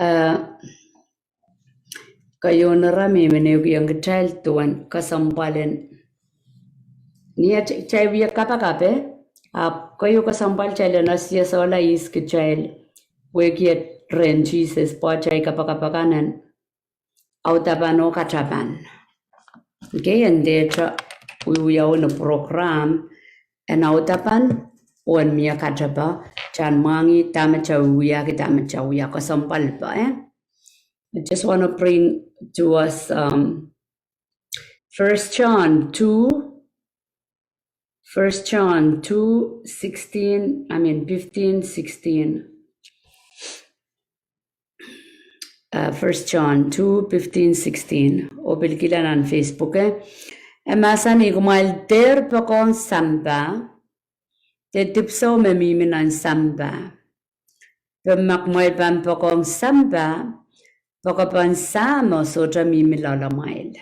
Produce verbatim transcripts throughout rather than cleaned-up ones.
Eh, keieun ire mihmi me ehukiong kitail duwen kesempwal en, ni atail, kitail wie kapakap, eh, ahpw keieu kesempwal kitail en ese solahr ihs kitail, wehkiet rehn Sises, pwe atail kapakap akan en audapan oh katapan. Okay, en dehte wiewia ni program en audapan oh en mie katapan, kitail mwahngih dahme kitail wiewia, dahme kitail wia, kesempwal pwe, eh? I just want to bring to us, um, First John two, First John two sixteen, I mean, fifteen, sixteen. Uh, First John two, fifteen, sixteen. Oh pil kihla nan Facebook, eh? E mahsanih, kumwail dehr poakohng sampah, de dipwisou me mihmi nan sampah. Pwe ma kumwail pahn poakohng sampah, poakepen Sahmo sohte mihmi loalamwail.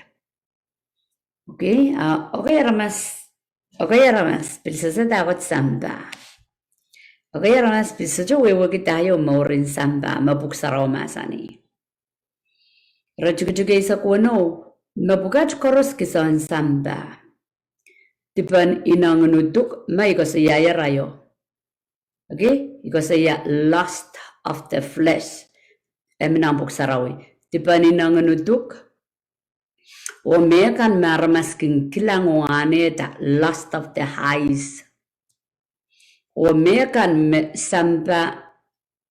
Okay, ah, okay, aramas, okay, aramas pil sehse dahkot sampah. Okay, aramas pil sohte wehwehki dahio mouren sampah, me Pwuhk Sarawi mahsanih. Ire tikitik eisek weneu, mepwukat koaros kisehn sampah. Dipen inengin uduk, me I koasoiaier aio. Okay, I koasoia lust of the flesh. E mi nan Pwuhk Sarawi. Dipen inengin uduk, oh mehkan me aramas kin kilang oh ahnehda, lust of the eyes. Oh mehkan me sampah,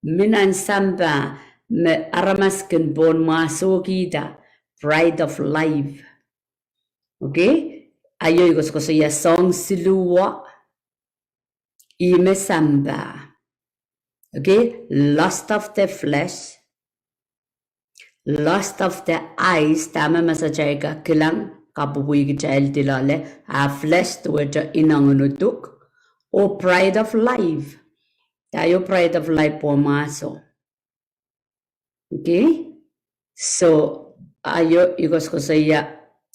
mihmi nan sampah, me aramas kin pohnmwahsohkihda, pride of life. Okay, aio I koasokoasoia soahng siluh, ihme sampah. Okay, lust of the flesh, lust of the eyes, dahme masatail ka kilang, kapwupwih kitail di loale, a flesh duwehte inengin uduk, oh pride of life. Dahio pride of life? Pohnmwahso. Okay, so aio I koasokoasoia,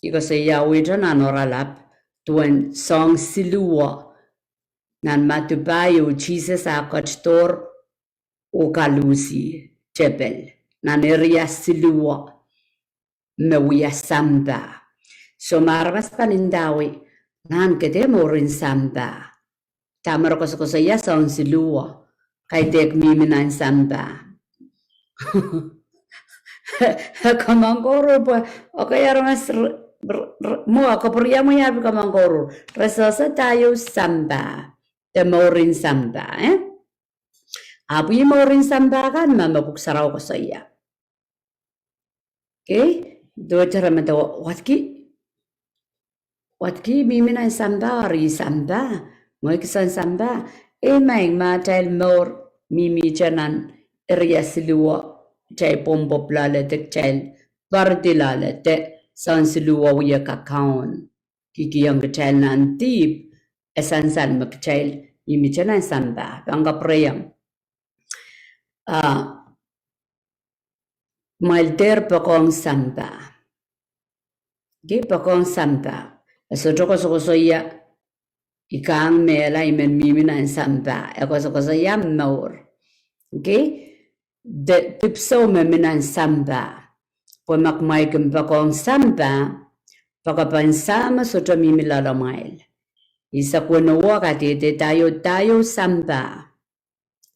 I koasoia wehwehte nan oaralap duwen soahng siluh. Nan Madiu pahieu Sises ah ketidohr oh kaluhsi tepel nan area siluh, me wia sampah. So ma aramas pahn ndahwei, nan ke dehr mouren sampah, dahme re koasokoasoia soahng siluh, kaidehk mihmi nan sampah. Kamangkouruhr pwe, okay, aramas, mwo, kapwuriamwei ahpw kamangkouruhr. Re sehse dahio sampah, de mouren sampah, eh? Ahpw ih mouren sampah kan me, me Pwuhk Sarawi koasoia. Okay, duwehte re medewe, wadki, wadki mihmi nan sampah, eri sampah, ngehi kisehn sampah. Ei, ma atail mour mihmihte nan area siluh, kitail pwopwopw loale de kitail poaridi loale de soahng siluh wie kakaun, kihkihong kitail nan dihp, e sansal me kitail mihmihte nan sampah. Pahn kapwurehiong, ah, kumwail dehr poakohng sampah. Okay, poakohng sampah. E sohte koasokoasoia I kang mehla, I men mihmi nan sampah. E koasokoasoia mour. Okay, de dipwisou me mi nan sampah. Pwe ma kumwail kin poakohng sampah, poakepen Sahmo sohte mihmi loalamwail. Eisek weneu kadehde dahio, dahio sampah.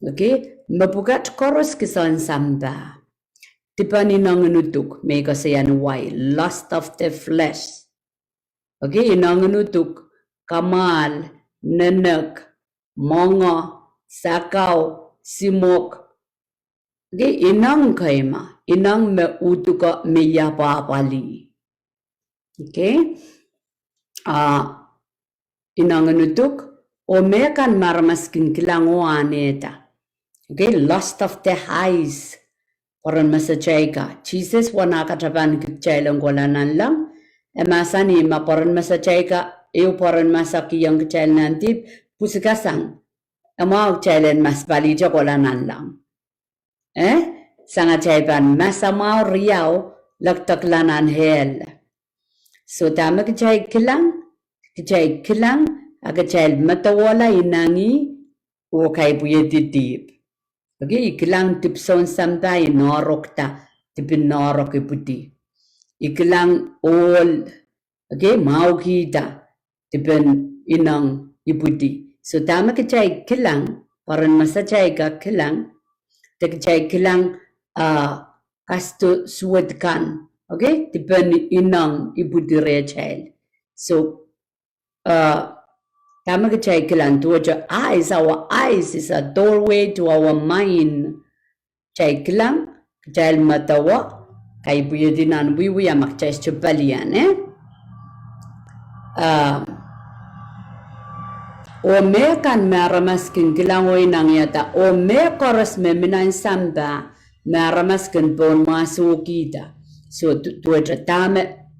Okay, mepwukat koaros kisehn sampah. Dipen inengin uduk, me I koasoia ni wai, lust of the flesh. Okay, inengin uduk, kamwahl, nenek, moange, sakau, simwok. Okay, ineng kei me, ineng me uduko me I apwahpwalih. Okay, ah, inengin uduk, oh mehkan me aramas kin kilang oh ahnehda. Okay, lust of the eyes. Pwoaren mesatail ka. Sises uwen ah katapan kitail en kohla nanleng, e mahsanih ma pwoaren mesatail ka, ehu pwoaren masak kihong kitail nan dihp, pwisikasang. E mwahu kitail en masak palihte kohla nanleng. Eh, sang atail pahn masak mwahu riau, lekdekla nan hell. So dahme kitail kilang, kitail kilang, a kitail medewehla inengi, oh kaipwihedi dihp. Okay, I kilang dipwisoun sampah, I noahrokda dipin noahrok ipwidi. I kilang ohl, okay, mwaukihda dipen ineng ipwidi. So dahme kitail kilang, pwe ren me kitail kak kilang, de kitail kilang, ah, kasdo suwed kan, okay, dipen ineng ipwidi rehtail. So, uh, dahme kitail kilang, duwehte eyes, our eyes is a doorway to our mind. Kitail kilang, kitail medewe, kaipwidi nan wiewia ma kitail sohte pelian, eh? Ah, oh mehkan me aramas kin kilang oh inengieng, oh mehkoaros me mi nan sampah me aramas kin pohnmwahsohkihda. So, du-, duwehte dahme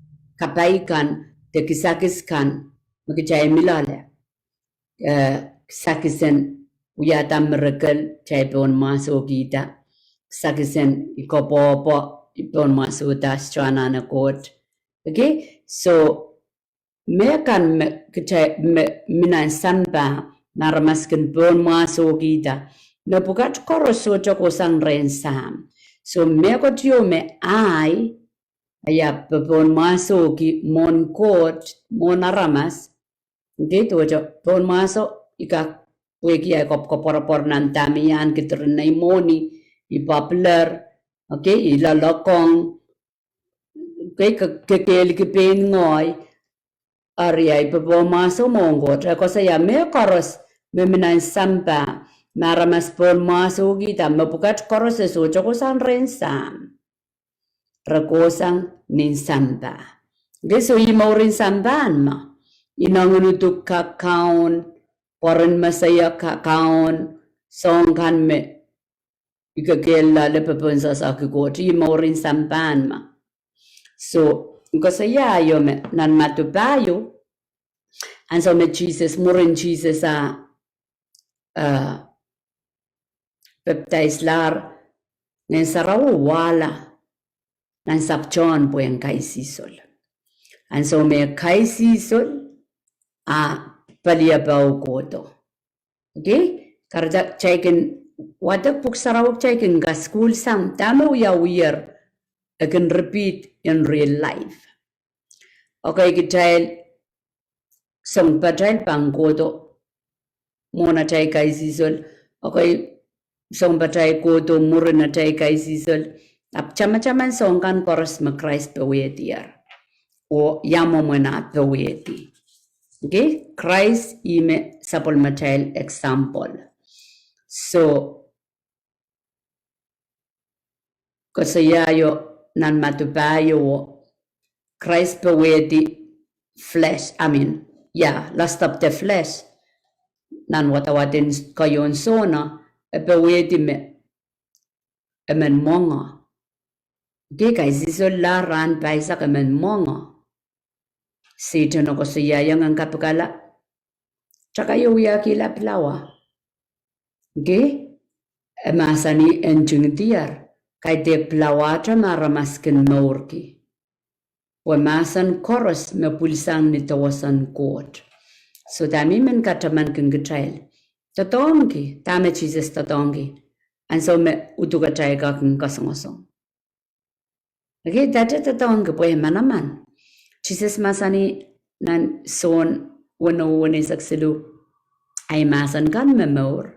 kapai kan, de kisakis kan, me kitail mi loale. Eh, kisakis en wiahda miracle, kitail pohnmwahsohkihda. Kisakis en I koapworopwor, I pohnmwahsohda, sohte anahne Koht. Okay? So, mehkan me kitail, me, mi nan sampah me aramas kin pohnmwahsohkihda, mepwukat koaros sohte kohsang rehn Sahm. So, mehkot ieu me ahi, ahi popohnmwahsohki mwohn Koht, mwohn aramas. Okay, duwehte pohnmwahso, I kak pwehki ahi koapworopwor nan dahme I ahneki during nei mwohni, I popular, okay, I loalokong, okay, ke-, kekehliki pein ngehi, eri ahi popohnmwahso mwohn Koht. E koasoia mehkoaros me mi nan sampah me aramas pohnmwahsohkihda, mepwukat koaros e sohte kohsang rehn Sahm. Re kohsang nin sampah. Okay, so ih mourin sampah me inengieng uduk kak kaun, pwoaren Mesaia ka-, kaun, soahng kan me I kekehlail loale popohn sohsoahki Koht, ih mourin sampah me. So, I koasoia ahi me nan Madiu pahieu, ansou me Sises, mwurin Sises ah, ah, pepdaislahr, Ngehn Sarawi wahla nan Sapwtehn pwehn kaisihsol. Ansou me kaisihsol, ah, peliepe kohdo. Okay? Kahrehda kitail kin wadek Pwuhk Sarawi, kitail kin kasukuhlsang dahme wiawiher, e kin repeat in real life. Okay, kitail soangpatail pahn kohdo mwohn atail kaisihsol. Okay, soangpatail kohdo mwurin atail kaisihsol. Ahpw tamataman soahng kan koaros me Krais powehdier, oh ia mwomwen ah powehdi. Okay, Krais ih me sapwellimatail example. So, koasoia nan Madiu pahieu, Krais powehdi flesh, I mean, yeah, lust of the flesh. Nan wadawadin keieun Sohna, e powehdi me emen mwenge. Okay, kaisihsollahr rahn pahisek, emen mwenge. Sehdan e koasoiaiong en kapikala, taka e wiahkihla pilawa. Okay, e mahsanih en ntingdier, kaidehk pilawahte me aramas kin mourki, pwe mahsen koaros me pwilsang ni dewesen Koht. So dahme I men katamankin kitail, doadoahngki dahme Sises doadoahngki ansou me uduk atail kak kasongosong. Okay, dahte doadoahngki pwe manaman. Sises mahsanih nan Sohn weneu, weneisek siluh, ahi mahsen kan me mour.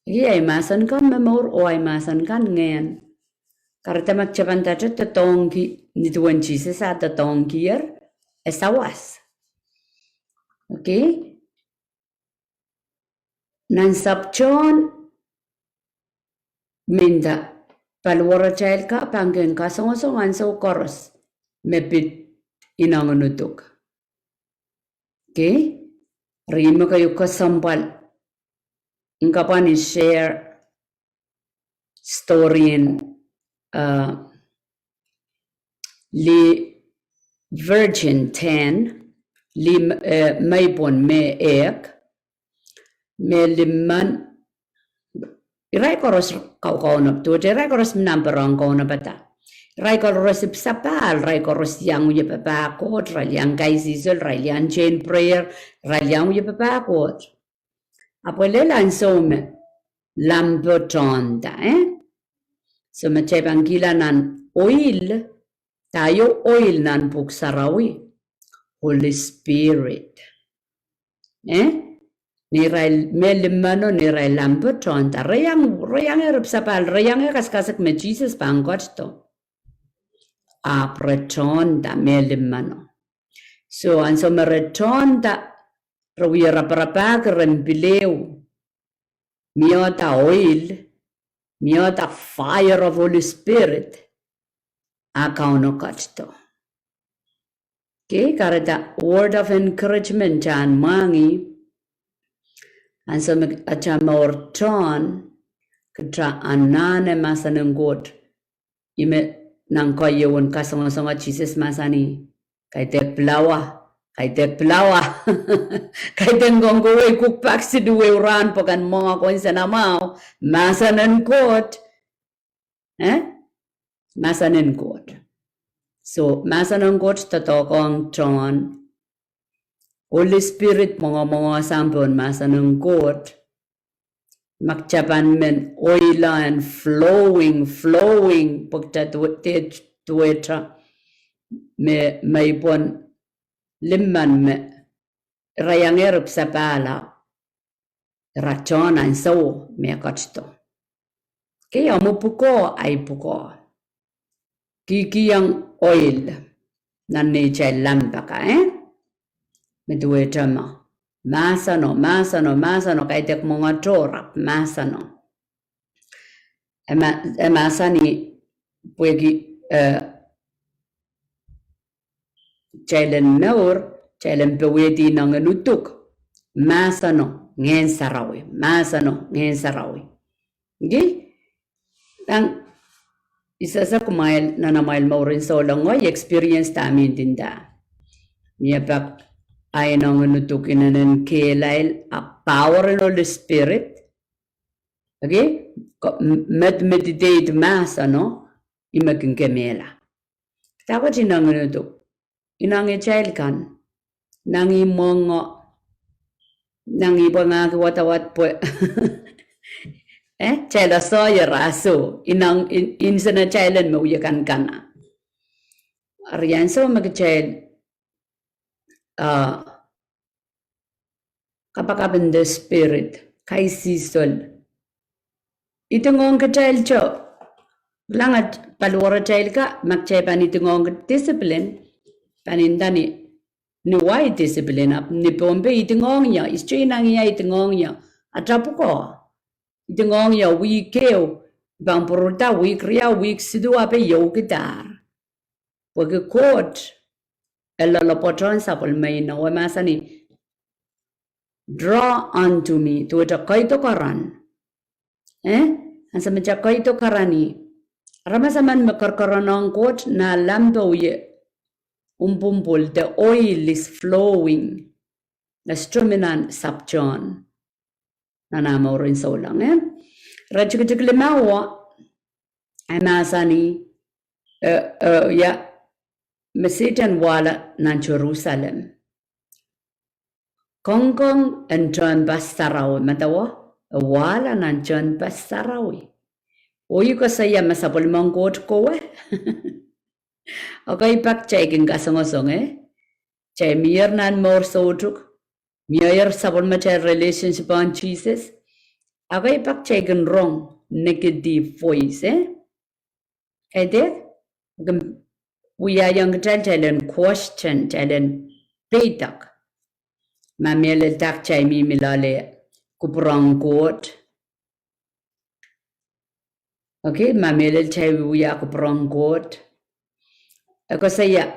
Okay, ahi mahsen kan me mour oh ahi mahsen kan ngehn. Kahrehda ma kitail pahn dahte doadoahngki ni duwen Sises ah doadoahngkier, e sawas. Okay, nan Sapwtehn, mehnda paliwaratail ka pahn kin kasongosong ansou koaros me pid inengieng uduk. Okay, eri me keieu kesempwal, I kapwa ni share story en, uh, lih virgin ten, lih, eh, meipwon me ehk, me limmen, irail koaros kaukaunop, duwehte irail koaros mi nan pwurehng kaunopada. Irail koaros ipw sapahl, irail koaros iang wie papah Koht, irail iang kaisihsol, irail iang chain prayer, irail iang wie papah Koht. Ahpw e lel ansou me lampo tohnda, eh? So me kitail pahn kihla nan oil, dah ieu oil nan Pwuhk Sarawi? Holy Spirit. Eh? Neirail me limpoak, neirail lampo tohnda. Re iang, re iang eripsapahl, re iang kasikasik me Sises pahn ketido. Ahpw re tohnda me limpoak. So, ansou me re tohnda, re wie raparapahki ren pil ehu. Mie dah oil, mie dah fire of Holy Spirit, a Kauno ketido. Okay, kahrehda word of encouragement en mwahngih, ansou me atail mour tohn, kitail anahne mahsen en Koht. Ih me nan keieun kasongosong Sises mahsanih, kaidehk pilawa, kaidehk pilawa, kaidehk kongkowei kukpak siluh ehu rahn pwe ken mwenge konsenamwahu, mahsen en Koht. Eh? Mahsen en Koht. So, mahsen en Koht doadoahk ong tohn. Holy Spirit mwengomwengehsang pohn mahsen en Koht. Ma kitail pahn men oil en flowing, flowing, pwe kitail duwe-, de-, duwehte me, me ipwon limpoak me, re iang eripsapahl, re tohn ansou me ketido. Kei omw pwukoa, ahi pwukoa. Kihkihong oil nan neitail lampo kan, eh? Me duwehte ma. Mahseno, mahseno, mahseno, kaidehk mwenge tohr, mahseno. E ma-, e mahsanih pwehki, eh, kitail en mour, kitail en powehdi ineng en uduk, mahseno, Ngehn Sarawi, mahseno, Ngehn Sarawi. Okay? Tang, I sehse kumwail, nan amwail mour en souleng, I experience dahme I ndinda. Mie pak ineng en uduk inenen kehlail, a power en Holy Spirit. Okay? Ko-, m-, med-, meditate mahseno, I men kin kemehla. Dahkot ineng en uduk? Ineng etail kan. Ineng ih mwenge. Ineng ih pwangahki wadawad pwe. Eh, kitail a soh ie raso. Ineng, in, insenatail en me wie kankanahng. Eri ansou me kitail, ah, kapakap in the Spirit, kaisihsol. Idingohng kitail to. Langad paliwaratail ka, ma kitail pahn idingohng discipline, pahn inda ni, ni wai discipline, ahpw ni Pohnpei idingohng ie, I sohte ineng ie idingohng ie, a tapwukoa. Idingohng ie wihk ehu, pahn pwurda wihk riau, wihk siluh, ahpw e yohkidahr. Pwehki Koht, e loalopwoatohng sapwellime inou, e mahsanih, draw unto me, duwehte keido karanih. Eh? Ansou me kitail keido karanih. Aramas emen me kerkerahnehng Koht, nah lampo wie umpwumpwul, the oil is flowing. E sohte mi nan sapwtehn. Nan ah mour en souleng, eh? Iretikitik limau, e mahsanih, eh, eh, ia, me Sehdan wahla nan Serusalem. Kongkong en tehnpas sarawi, medewe, e wahla nan tehnpas sarawi. Oh I koasoia me sapwellimen Koht kowe. Ekei pak kitail kin kasongosong, eh? Kitail mier nan mour soutuk, mier sapwellimatail relationship ong Sises. Ekei pak kitail kin rong negative voice, eh? Kaidehk, kin wiahiong kitail, kitail en question, kitail en peidek. Ma mehlel dah kitail mihmi loale kupwur en Koht. Okay, ma mehlel kitail wiewia kupwur en Koht. E koasoia,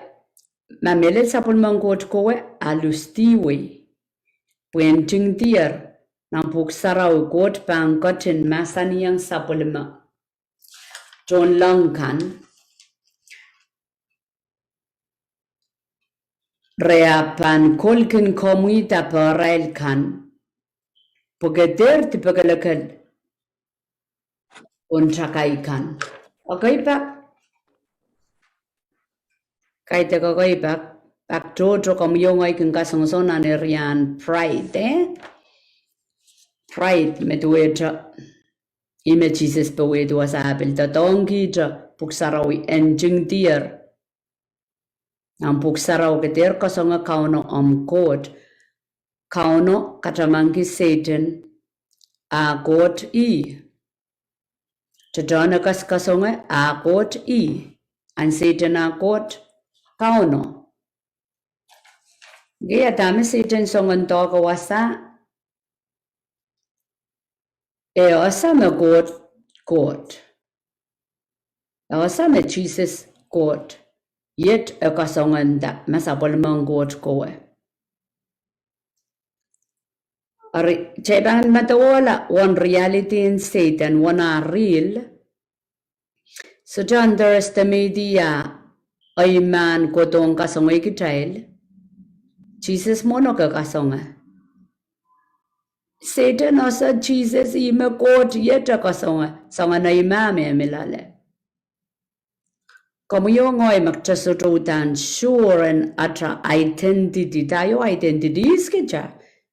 ma mehlel sapwellimen Koht kowe, a lusdiwei. Pwe ntingdier, nan Pwuhk Sarawi Koht pahn ketin mahsanihong sapwellime tohnleng kan, re ahpw pahn kolkin komwihda pehrail kan, pwe ke dehr dipekelekel pohn takai kan. Ekei pak, kaidehk ekei pak, pak tohto komwi oh ngehi kin kasongosong nan area en pride, eh? Pride, me duwehte Ih me Sises powehdi wasa ah pil doadoahngkihte Pwuhk Sarawi ntingdier. Nan Pwuhk Sarawi ke dehr koasoange Kauno omw Koht. Kauno katamangki Sehdan ah koht ih. Doadoahk e koasokoasoange ah koht ih. Ahn Sehdan ah koht Kauno. Nge ia dahme Sehdan soangen doahke wasa? E ese me Koht, Koht. E ese me Sises Koht. Iet e koasoange nda me sapwellimen Koht kowe. Eri, kitail pahn medewe uwen reality en Sehdan, uwen ah real. Sohte underestimate ah eimahn kohdohng koasoange kitail. Sises mwohn e koasoange. Sehdan ese Sises ih me Koht, iet e koasoange, soangen eimah me e mi loale. Komwi oh ngehi me kitail sohte uhdahn sure en atail identity, atail identity ihs kitail.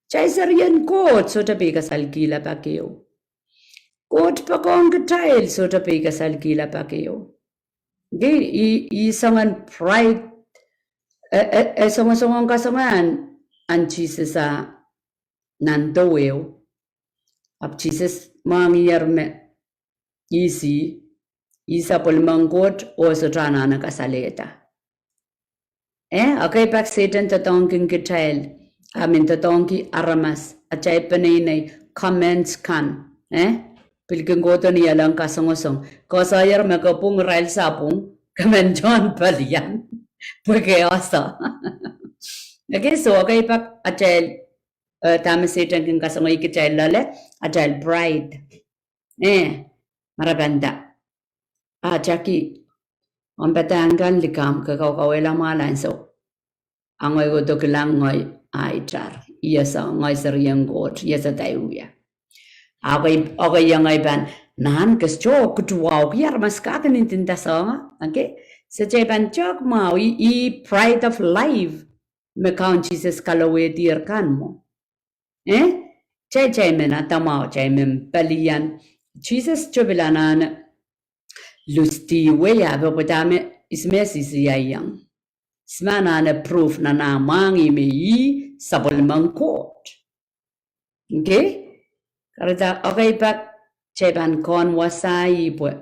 Kitail serien Koht, sohte peikasalkihla pak ehu. Koht poakohng kitail, sohte peikasalkihla pak ehu. Nge ih, ih soangen pride, e, e, e songosong koasoange ahn, ahn Sises ah nan doh ehu. Ahpw Sises mwahngiher me ih, ih sapwellimen Koht oh sohte anahne kasalehda. Eh, ekei pak Sehdan doadoahngkin kitail, I mean doadoahngki aramas, atail peneinei, comments kan, eh, pil kin kohdo ni elen kasongosong. Koasoier me ke pwung, irail sapwung, ke men tohn pelian, pwe ke ese. Okay, so ekei pak atail, eh, dahme Sehdan kin kasongosong kitail loale, atail pride. Eh, marain pahn nda, ah, Jackie, omw padahk kan likamw, ke kaukauwehla mwahl ansou. A ngehi kohdo kilang ngehi aitar, I ese ngehi serien Koht, I ese dahme I wia. Okay, okay, iang ngehi pahn, nan ke sohte kiht wahu, ki aramas kak kin ndinda soangen, okay? So kitail pahn tehk mwahu, ih, ih pride of life, me Kaun Sises kalowehdier kan mwo. Eh? Kitail, kitail men adamwahu, kitail men pelian. Sises sohte pil anahne luhsdi wei, ahpw pwe dahme ihs me sisiaiong. Ihs me anahne proof nan ah mwahngih me ih sapwellimen Koht. Okay? Kahrehda, okay pak, kitail pahn kohn wasa ih pwe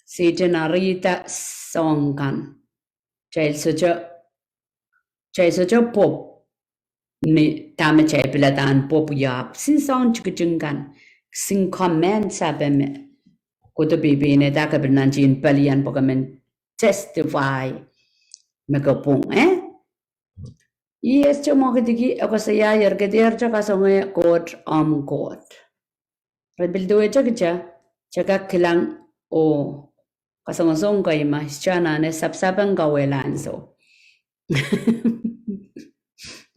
Sehdan arihda soahng kan. Kitail sohte, kitail sohte pwopw ni dahme kitail pilada en pwopw, ahpw kisin soahng tikitik kan, kisin comments ape me kohdo peipein eda ke pil nantihong pelian pwe ke men testify me ke pwung, eh? Ih e sohte mwekidki, e koasoiaier ke dehr te kasongosong Koht omw Koht. Re pil duwehte kitail, kitail kak kilang oh kasongosong kei ma, kitail anahne sapsapeng kauwehla ansou.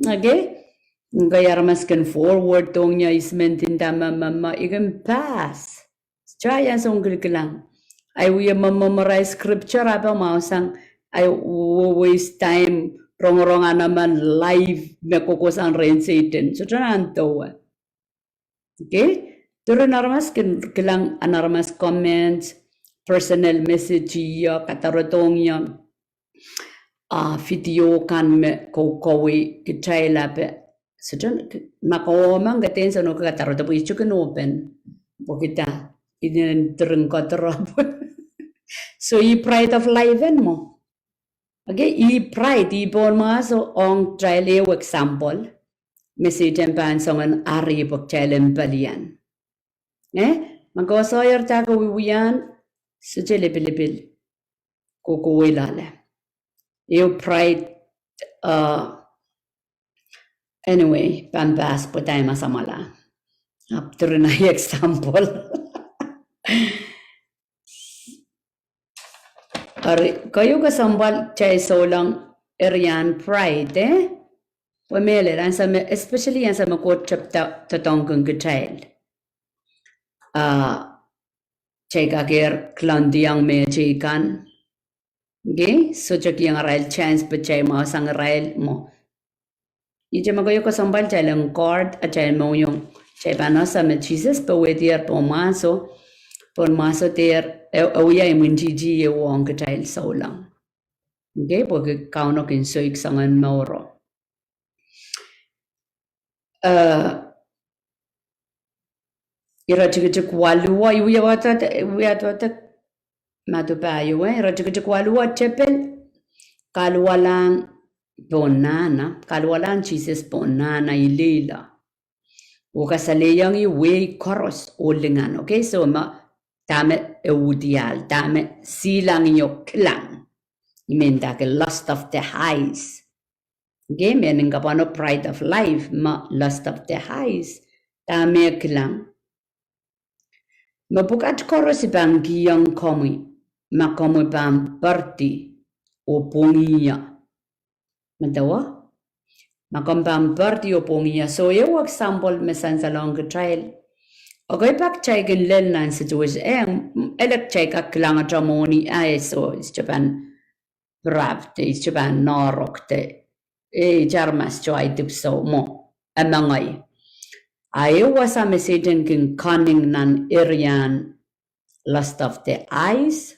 Okay? Ngehi aramas kin forward dohng ie, ihs men ndinda me, me, me, I kin pass. Kitail ansou kilkilang. Ahi wie me, memorize scripture ape mwahu sang, ahi waste time rongorong anaman live me kohkohsang rehn Sehdan. Sohte nan doh. Okay? Diren aramas kin kilang ahn aramas comments, personal message ie, kadarodohng ie, ah, video kan me kaukawei kitail ape. Sohte, ma ke omw ong ke dehn soangen ke kadarodo pwe I sohte kin open. Pwehki dah, I en diren kadarodo pwe. So ih pride of life en mwo. Okay, ih pride, ih pohn mahso ong kitail ehu example me Sehdan pahn soangen ari pwe kitail en pelian. Eh, ma koasoier dah ke wiwiahn, sohte lipilipil, kohkohwei loale. Ehu pride, uh, anyway, pahn pass pwe dahme I samwala. Ahpw diren ahi example. Eri, keieu kesempwal kitail souleng eri ahn pride, eh? Pwe mehlel, ansou me, especially ansou me Koht tepda doadoahngkin kitail, ah, kitail kak dehr kilandiong mehteikan. Okay, sohte kihong irail chance pwe kitail mwahu sang irail mwo. Ihte me keieu kesempwal kitail en guard atail mohngiong. Kitail pahn ese me Sises powehdier pohn mahso, Pohn mwahso dehr, e, e wia imwintihti ehu ong kitail souleng. Okay, pwehki Kauno kin soik soangen mouro. Eh, iretikitik waluh, I wia wada, I wia wada, Madiu pahieu, eh, iretikitik waluh, tepel, kaluwalahng pohn nahna, kaluwalahng Sises pohn nahna ileile. Oh kasalehiong ih wehi koaros oh lingan. Okay, so ma dahme e uhdiahl, dahme sihlangih oh kilang. I men dahke lust of the eyes. Okay, men en kapwano pride of life, ma lust of the eyes, dahme e kilang. Me pwukat koaros I pahn kihong komwi, ma komwi pahn poaridi oh pwongih ie. Medewe? Ma komw pahn poaridi oh pwongih ie. So, ehu example me sansalohng kitail. Okay, pak kitail kin lel nan situation, eh, ele kitail kak kilangete mwohni, ah, e soh, I sohte pahn pirap de, I sohte pahn noahrok de, eh, I aramas soh, I dipwisou mwo, e mengei. A ehu wasa me Sehdan kin cunning nan area en lust of the eyes,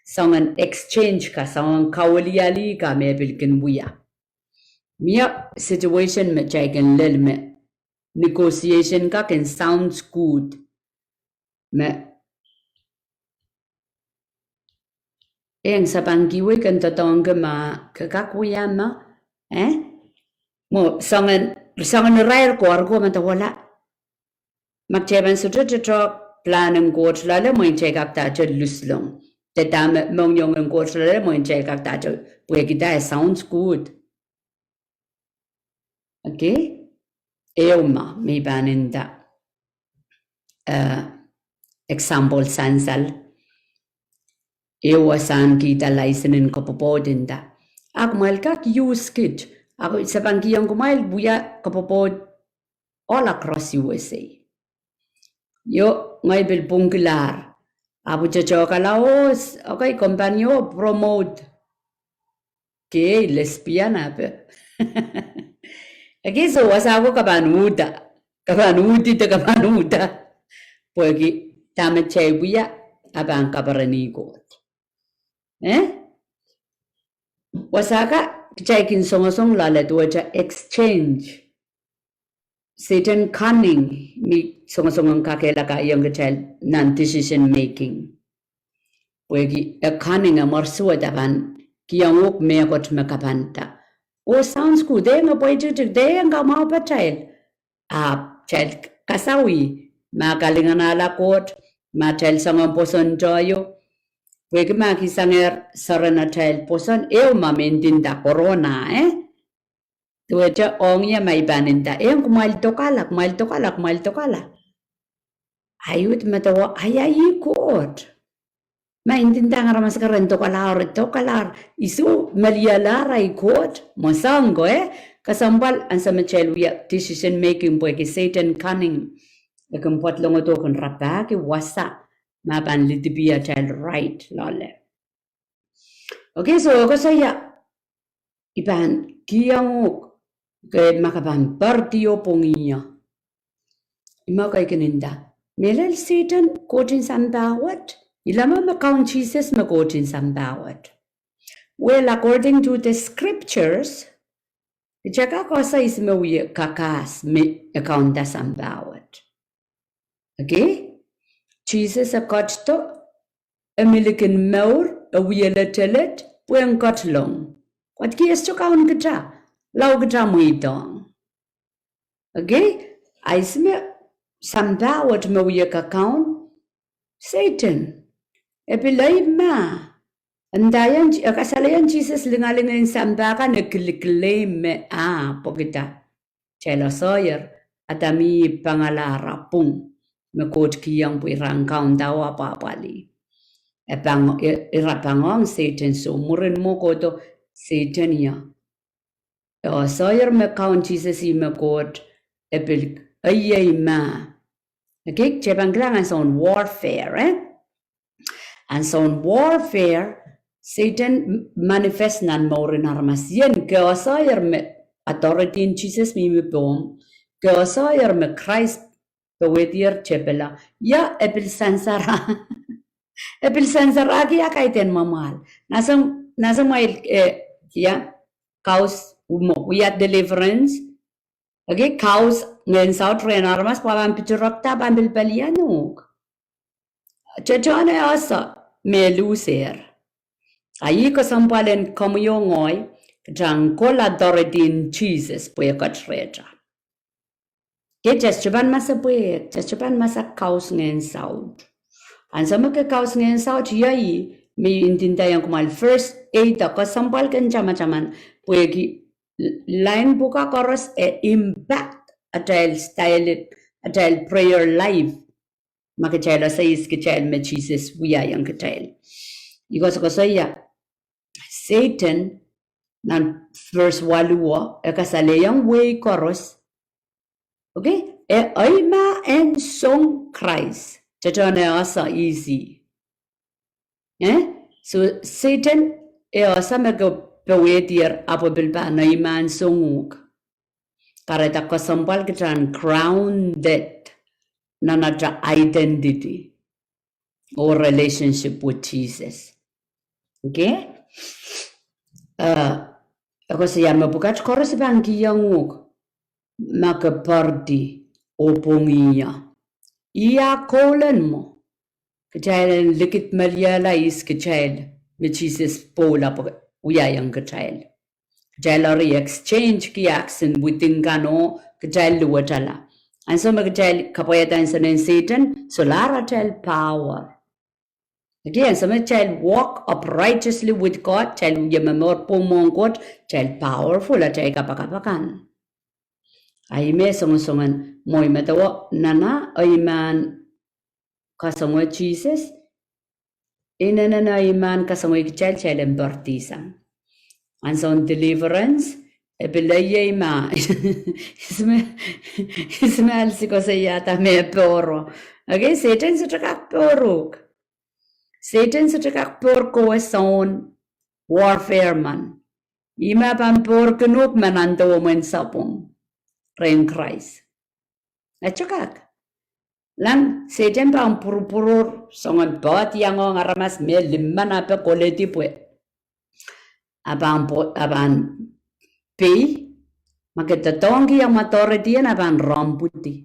soangen exchange ka, soangen kawilialih ka me pil kin wia. Mie situation me kitail kin lel me negotiation ka kin sounds good. Me eng sapangki wei ken doadoahngki ma ke kak wia ma, eh? Mwo soangen, soangen irair ko ar ko me dawala. Ma kitail pahn sohte doadoahk plan en Koht loale, mwein kitail kak dahte luslong. De dahme mohngiong en Koht loale, mwein kitail kak dahte, pwehki dah, e sounds good. Okay? Ehu ma, me I pahn nda, eh, example sansal. Ehu wasahn kihda license en kapwopwoud nda. Ak kumwail kak use kit. Ak sapangkihong kumwail wia kapwopwoud all across U S A. Io, ngehi pil pwungkilahr. Ahpw tohtohkala oh, okay, company o promote. Kei, lesbian ape. Okay, so wasa ko ke pahn uhda. Ke pahn uhdi de ke pahn uhda. Pwehki dahme kitail wia, a pahn kaperenih Koht. Eh? Wasa ka, kitail kin songosong loale duwehte exchange. Sehdan cunning, me songosong en kakehlaka iong kitail nan decision making. Pwehki e cunning, e mwersuwed, a pahn kihong uhk mehkot me ke pahn nda. Oh, sounds good, eh, me pweitiktik, de eng kamwahu patail. Ahpw kitail kasawih, ma kalinganahla Koht, ma kitail soangen pwoson tohto. Pwehki ma kihsangehr soaren atail pwoson, ehu ma me ndinda corona, eh? Duwehte ong ie ma I pahn nda, eng kumwail dokala, kumwail dokala, kumwail dokala. Ahi uhd medewe, ahi, ahi Koht. Ma I ndinda aramas keren dokalahr, dokalahr. I soh melialahr ahi Koht, mwo soang ko, eh? Kesempwal ansou me kitail wia decision making pwehki Sehdan cunning. E kin pwoat longodo kin rapahki wasa. Ma pahn lidipih atail right loale. Okay, so koasoia, I pahn kihong uhk, ke ma ke pahn poaridi oh pwongih ie. I ma kei kin nda. Mehlel Sehdan Koht en sampah wet, I leme me Kaun Sises me Koht en sampah wet. Well, according to the scriptures, I kak koasoia ihs me wie kakahs me e kaunda sampah wet. Okay? Sises e ketido, e mih likin mour, e wie letelet, pwehn ketilong. Koatki e sohte kaun kita, lao kita mweidohng. Okay? A ihs me sampah wet me wie kakaun? Sehdan. E pil eimah. Ndaiong, e kasalehiong Sises lingaling en sampah kan e kilkilei me a pwekida. Kitail koasoier, Adam Ihp pangala ara pwung, me Koht kihong pwe ira en kaunda oh apwahpwalih. E pang, e, ira pangehng Sehdan, soh mwurin mwo kohdo Sehdan ie. E koasoier me Kaun Sises ih me Koht, e pil, e eimah. Okay, kitail pahn kilang ansoun warfare, eh? Ansoun warfare, Sehdan manifest nan mouren aramas. Ien ke koasoier me authority en Sises mihmi pohmw, ke koasoier me Krais powehdier tepila. Ia, e pil sansara. E pil sansarakihda kaidehn mwamwahl. Nasa, nasa mwail, eh, ia, kaus, mwo, ia deliverance. Okay, kaus ngehn saut rehn aramas pwe pahn pitirekda pahn pil pelian uhk. Tehtehn e ese me lusehr. A ih kesempwal en komwi oh ngehi, kitail en kol authority en Sises pwehkat rehtail. Ke test pahn masa pwehk, test pahn masa kaus ngehn saut. Ansou me ke kaus ngehn saut, ia ih me ndinda iang kumwail first aid, kesempwal ken tamataman, pwehki lain pwukat koaros e impact atail style, atail prayer life. Ma kitail ese ihs kitail me Sises wiahiong kitail. I koasokoasoia, Sehdan, nan verse waluh, e kasalehiong wehi koaros. Okay? E eimah en song Krais. Tehtehn e ese ihs ih. Eh? So, Sehdan e ese me ke powehdier ahpw pil pahn eimah en song uhk. Kahrehda kesempwal kitail en grounded nan atail identity oh relationship with Jesus. Okay? Eh, e koasoia me pwukat koaros I pahn kihong uhk ma ke poaridi oh pwongih. Ia koul en mwo. Kitail en likidmeliehla ihs kitail me Sises pwoula pwe wiahiong kitail. Kitail eri exchange ki action within kan oh kitail luwetala. Ansou me kitail kapwaiada nsenei en Sehdan, solahr atail power. Okay, ansou me kitail walk uprighteously with God, kitail wia momour pwung mwohn Koht, kitail powerful atail kapakap akan. A ih me songosongen mwo I medewe nana eimahn kasongwe Sises, inenen eimahn kasongwe kitail, kitail en poaridisang. Ansoun deliverance, e pil iei ma, ihs me, ihs me ahl sikosoiada me poaro. Okay, Sehdan sohte kak poar uhk. Sehdan sohte kak poar kowe soun warfare man. Ih me pahn poarkin uhk me nan dewe mwein sapwung rehn Krais. E sohte kak. Nan Sehdan pahn pwurupwurur, soangen poadiong ong aramas me limmen ape koledi pwe a pahn pwo-, a pahn pei, ma ke doadoahngki omw authority en a pahn rompwidi.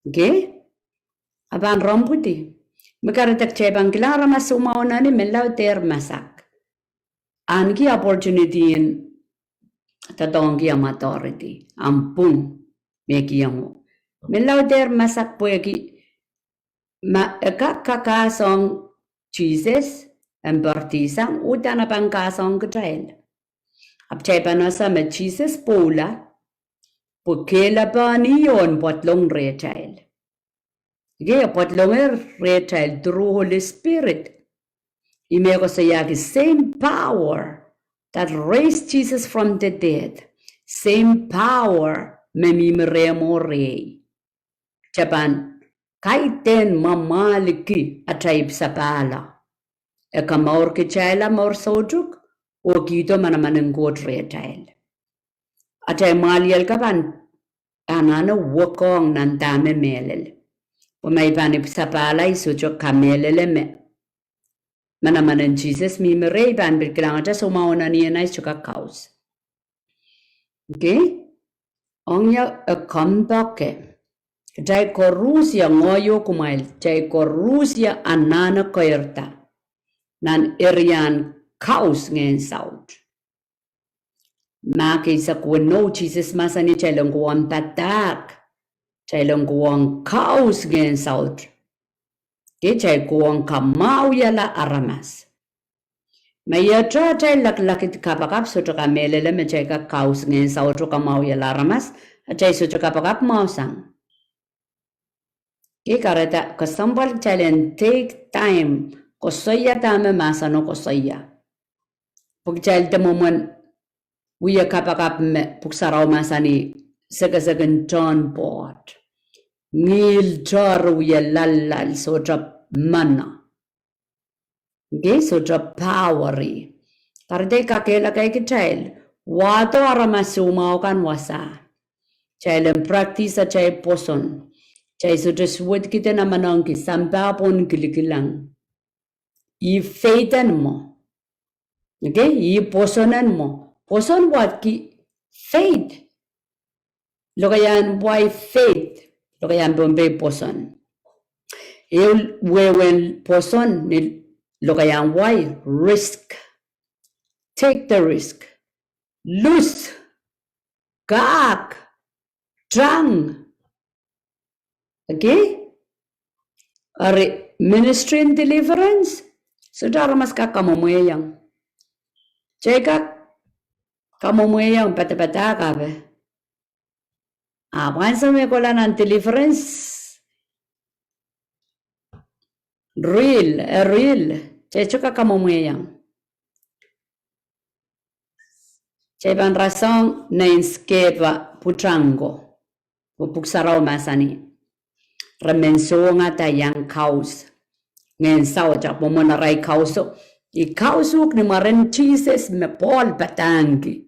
Okay? A pahn rompwidi. Me kahrehda kitail pahn kilang aramas soumwahu nan ih, menlau dehr masak. Ahneki opportunity en doadoahngki omw authority, omw pwung me kihong uhk. Menlau dehr masak pwehki ma e kak kakahsoang Sises en poaridisang, uhdahn a pahn kahsoang kitail. Ahpw kitail pahn ese me Sises pwoula pwe kehlapen ih en pwadlong rehtail. Okay, e pwadlongehr rehtail through Holy Spirit. Ih me koasoiahki same power that raised Jesus from the dead, same power me mihmi rehmw oh rehi. Kitail pahn kaidehn mwamwahliki atail ipw sapahl. E kamour kitailla mour soutuk, oh kihdo manaman en Koht rehtail. Atail mwahliel kan pahn anahne wekohng nan dahme mehlel. Pwe ma I pahn ipw sapahl, I sohte kamehlele me manaman en Sises mihmi rehi, I pahn pil kilangete soumwahu nan ih, I sohte kak kaus. Okay? Ong ie e kompoake. Kitail koarusie, ngehi oh kumwail, kitail koarusie anahne keirda nan erian kaus ngehn saut. Mahk eisek weneu, Sises mahsanih kitail en kohwong padahk, kitail en kohwong kaus ngehn saut. Kitail kohwong kamwahwihala aramas. Ma iet atail laklakid kapakap, sohte kamehlele me kitail kak kaus ngehn saut oh kamwahwihala aramas, atail sohte kapakap mwahusang. Kei kahrehda kesempwal kitail en take time koasoia dahme mahseno koasoia. Pwe kitail de mwomwen wia kapakap me Pwuhk Sarawi mahsanih, sekesek en tohnpoad. Ngihl tohr wie loalloal, sohte mwohn. Okay, sohte power ih. Kahrehda I kakehlaka kitail, wahdo aramas soumwahu kan wasa. Kitail en practice atail pwoson. Kitail sohte suwedki de nan manaman ki sampah pohn kilikilang. Ih faith en mwo. Okay, ih pwoson en mwo. Pwoson wadki faith. Lokaiahn wai faith. Lokaiahn Pohnpei pwoson. Ehu wehwehn pwoson ni lokaiahn wai risk. Take the risk. Lus. Kak. Tang. Okay? Eri ministry en deliverance, sohte aramas kak kamwomwehiong. Kitail kak kamwomwehiong padapadahk ape. Ahpw ansou me kohla nan deliverance, real, eh, real, kitail sohte kak kamwomwehiong. Kitail pahn rasehng nein skehpa pwutak ko. Pwe Pwuhk Sarawi mahsanih, re men songada iang kaus. Ngehn saut ahpw mwomwen arail kauso. I kaus uhk ni mwaren Sises me Pohl padahngki.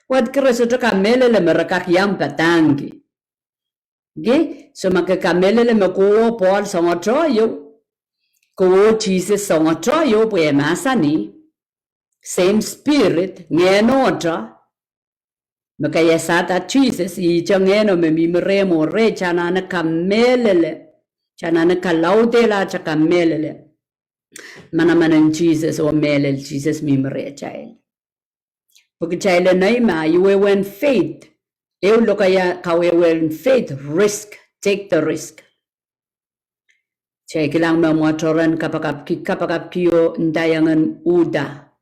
Wadki re sohte kamehlele me re kak iang padahngki. Okay? So ma ke kamehlele me kowe Pohl songehte ieu, kowe Sises songehte ieu pwe e mahsanih, same spirit, ngehnohte, me kaiasada Sises, ihte ngehno me mihmi rehmw oh rehi, kitail anahne kamehlele, kitail anahne kalaudehla atail kamehlele. Manaman en Sises oh mehlel Sises mihmi rehtail. Pwe kitail en eimah, ih wehwehn faith. Ehu lokaia kawehwehn faith, risk, take the risk. Kitail kilang me mwoatoren kapakapki, kapakapki oh ndaiong en uhda.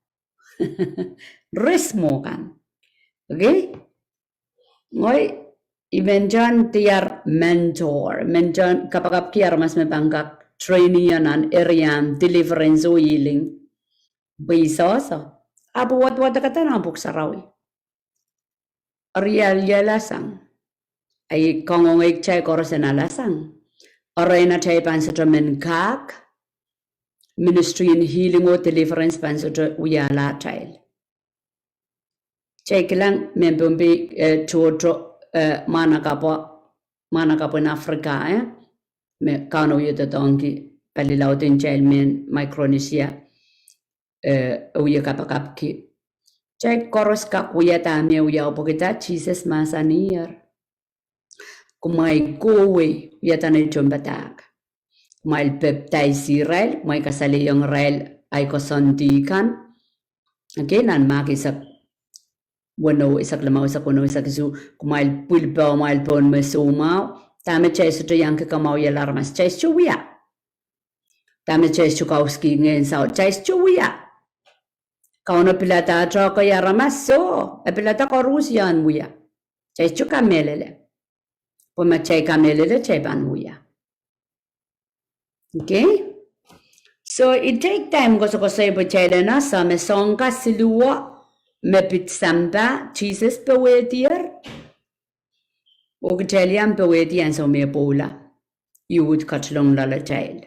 Risk mwo kan. Okay? Ngehi, I men dehr diar mentor, men dehr kapakapki aramas me pahn kak train ie nan area en deliverance oh healing. Pwe I sohso, ahpw wadwadek kadahr nan Pwuhk Sarawi. Eri I alasang. Ahi kangoange kitail koaros en alasang. Eri ehu atail pahn sohte men kak, ministry en healing oh deliverance pahn sohte wiahla atail. Kitail kilang mehn Pohnpei, eh, tohto, eh, mwahnakapw, mwahnakapwen Africa, eh, me Kauno wie doadoahngki pali laud en kitail mehn Micronesia, eh, e wie kapakapki. Kitail koaros kak wiahda me wiawi pwehki dah Sises mahsanihong irail, kumwail kohwei wiahda nei tohnpadahk. Kumwail pepdaisi irail, kumwail kasalehiong irail ahi koasoandi kan. Okay, nan Mark eisek weneu, eisek limau, eisek weneu, eisek isuh, kumwail pwilpamwail pohn me soumwahu. Dahme kitail sohte iang kamwahwihala aramas, kitail sohte wia. Dahme kitail sohte kauski ngehn saut, kitail sohte wia. Kauno pilada tohkoa aramas, soh, e pilada koaros iang wia. Kitail sohte kamehlele. Pwe ma kitail kamehlele, kitail pahn wia. Okay? So, I take time koasokoasoi pwe kitail en ese me soahng kasiluhwo me pid sampah, Sises powehdier. Oh kitail iang powehdi ansou me pwoula. Ih uhd ketilong loalatail.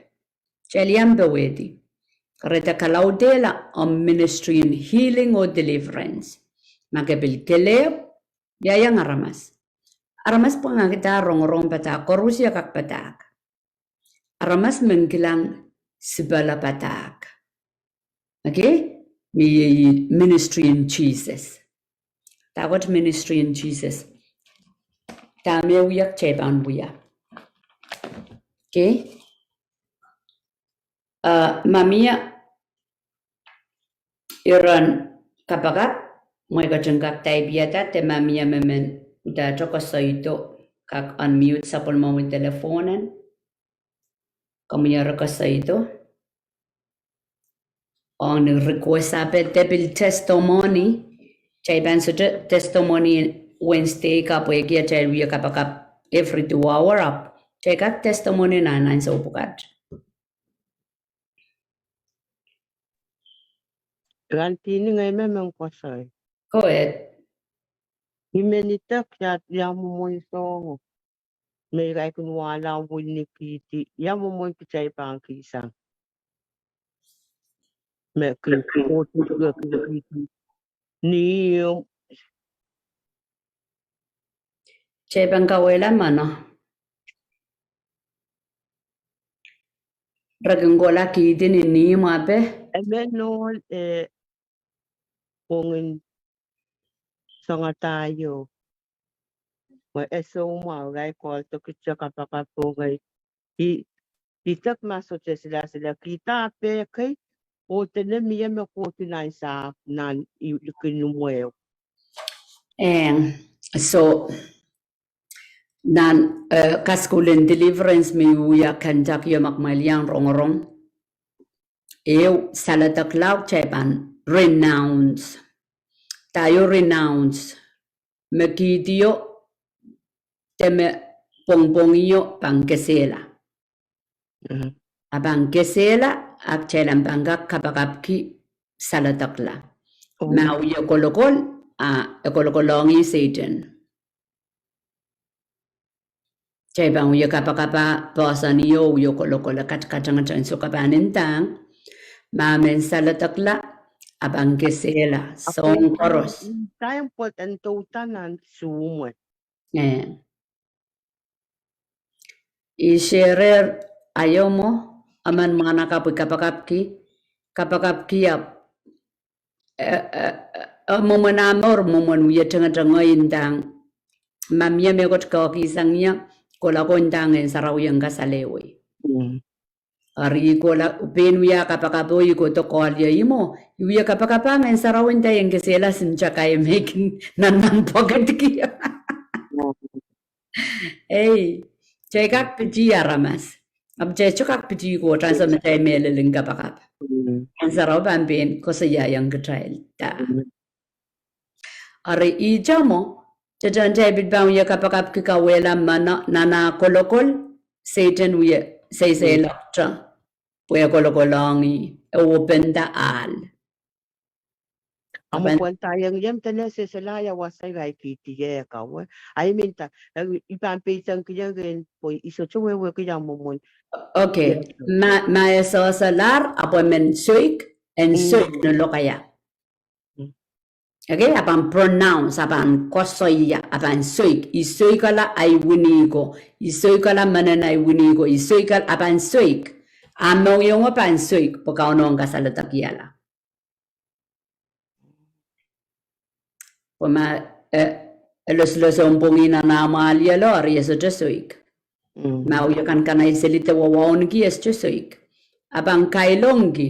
Kitail iang powehdi. Kahrehda kalaudehla ahmw ministry en healing oh deliverance. Ma ke pil kelehpw, ia iang aramas. Aramas pwangahkihda rongorong padahk, koaros ia kak padahk. Aramas men kilang sipala padahk. Okay? Me iei ministry en Sises. Dahkot ministry en Sises. Dahme wia kitail pahn wia. Okay? Ah, ma mie iren kapakap, mwein ke kak type-iada, de ma mie me men udahte koasoido, kak unmute sapwellimomwi telephone en. Komwi ire koasoido. Ong ni request ape de pil testimony. Kitail pahn sohte testimony Wednesday ka pwehki atail wia kapakap every two hour ahpw kitail kak testimony nan ansou pwukat. Ran Tini, ngehi me men koasoi. Go ahead. I men idek ia, ia mwomwen soahngo me I kin wahla wini kihdi, ia mwomwen kitail pahn kihsang. Me kin kohdihdo kihdi. Ni, Kitail pahn kauwehla mwohn. Re kin kohla kihdi ni ni mwape. Emen ohl, eh, pwongin sangadaio. Mwe e soumwahu, irail kohla tohkihte kapakap pwongei. I, idek ma sohte silasilakihda pehkei, oh dene mie me kohdi nan sahpw nan i, likin imwehu. Eh, so, nan, eh, kasukuhl en deliverance me I wia Kentucky o, ma kumwail iang rongorong. Ehu saledek laud kitail pahn renounce. Daio renounce? Me kihdi o, de me pwongpwongih o pahn kesehla. Mhm. A pahn kesehla, a kitail ahpw pahn kak kapakapki saledekla. Oh. Ma wie kolokol, a e kolokolohng Sehdan. Kitail pahn wie kapakap, a poahsoan ih oh wie kolokol, e kat, katengeteng, soh, ke pahn ndahng, ma men saledekla, a pahn kesehla, soahng koaros. Time pwet en douda nan sumwe. Eh. I share-er aio mwo, emen mwahnakapw I kapakapki, kapakapki ahpw, eh, eh, eh, mwomwen ah mour, mwomwen wie tengeteng, I ndahng, ma mie mehkot ke kihsang ie, kohla ko ndahng Ngehn Sarawi en kasalehwei. Mm. Eri I kohla, pein wia kapakap oh I kohdo koahl ie mwo, I wie kapakap a Ngehn Sarawi nda I en kesehla, sin takai me I kin nan nan pwakadki. Ei, kitail kak piti aramas. Ahpw kitail sohte kak piti Koht ansou me kitail mehlel en kapakap. Mm. Ngehn Sarawi pahn pein koasoiaiong kitailda. Mm. Eri ihte mwo, tehtehn kitail pil pahn wie kapakapki kauwehla mwohn nan ah kolokol, Sehdan wie seiseiloakte. Pwe e kolokolohng ih, e wependa ahl. A mwo pwenda iang iem dene sehsehla ia wasa I kihdi ie kawe. I mean, da, eh, I pahn peidengki ie ken pwe I sohte wehwehki ia mwomwen. Okay. Ie. Ma, ma e sohsolahr, ahpw e men soik, en soik ni lokaia. Mm. Okay, a pahn pronounce, a pahn koasoia, a pahn soik, I soikala ahi wini ko, I soikala menen ahi wini ko, I soikala, a pahn soik. A mohngiong o pahn soik, pwe Kauno en kasaledekihala. Pwe ma, eh, e loslosong pwongih nan ah mwahliel o, eri e sohte soik. Mm. Ma wie kankanai seli de wawaunki, e sohte soik. A pahn kailongki,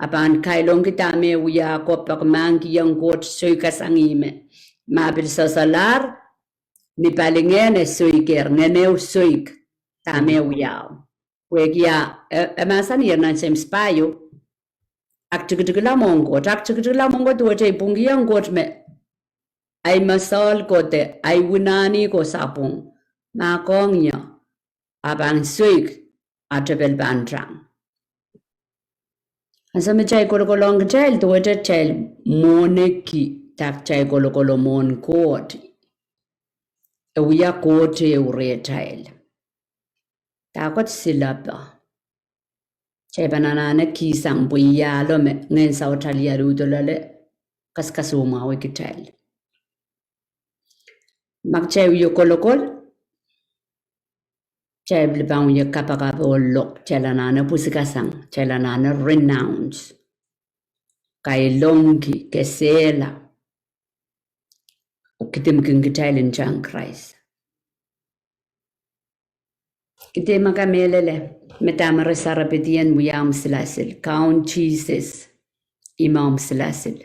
a pahn kailongki dahme e wia ko, peki mahkki ong Koht soikasang ih me. Ma pil sohsolahr, ni palingehn e soiker, ngehn ehu soik, dahme e wiahu. Pwehki a, e, e mahsanih nan James pahieu, aktikitikla mwohn Koht, aktikitikla mwohn Koht, duwehte I pwungkihong Koht me ahi mesohl ko de ahi winahni ko sapwung. Ma kohngie, a pahn soik, a tepel pahn tang. Ansou me kitail kolokolohng kitail, duwehte kitail mwohneki, da kitail kolokol mwohn Koht, e wia Koht ehu rehtail. Da Koht silepe. Kitail pahn anahne kihsang pwe I ahlo me ngehn saut alialu doh loale kaskasuwed mwahu kitail. Ma kitail wie kolokol, kitail pil pahn wie kapakap oh lok, kitail anahne pwisikasang, kitail anahne renounce. Kailongki, kesehla. Kidimkin kitail ntahn Krais. Kitail ma kamehlele, me dahme re sarepedi en wia omw silasil. Kaun Sises, ih me omw silasil.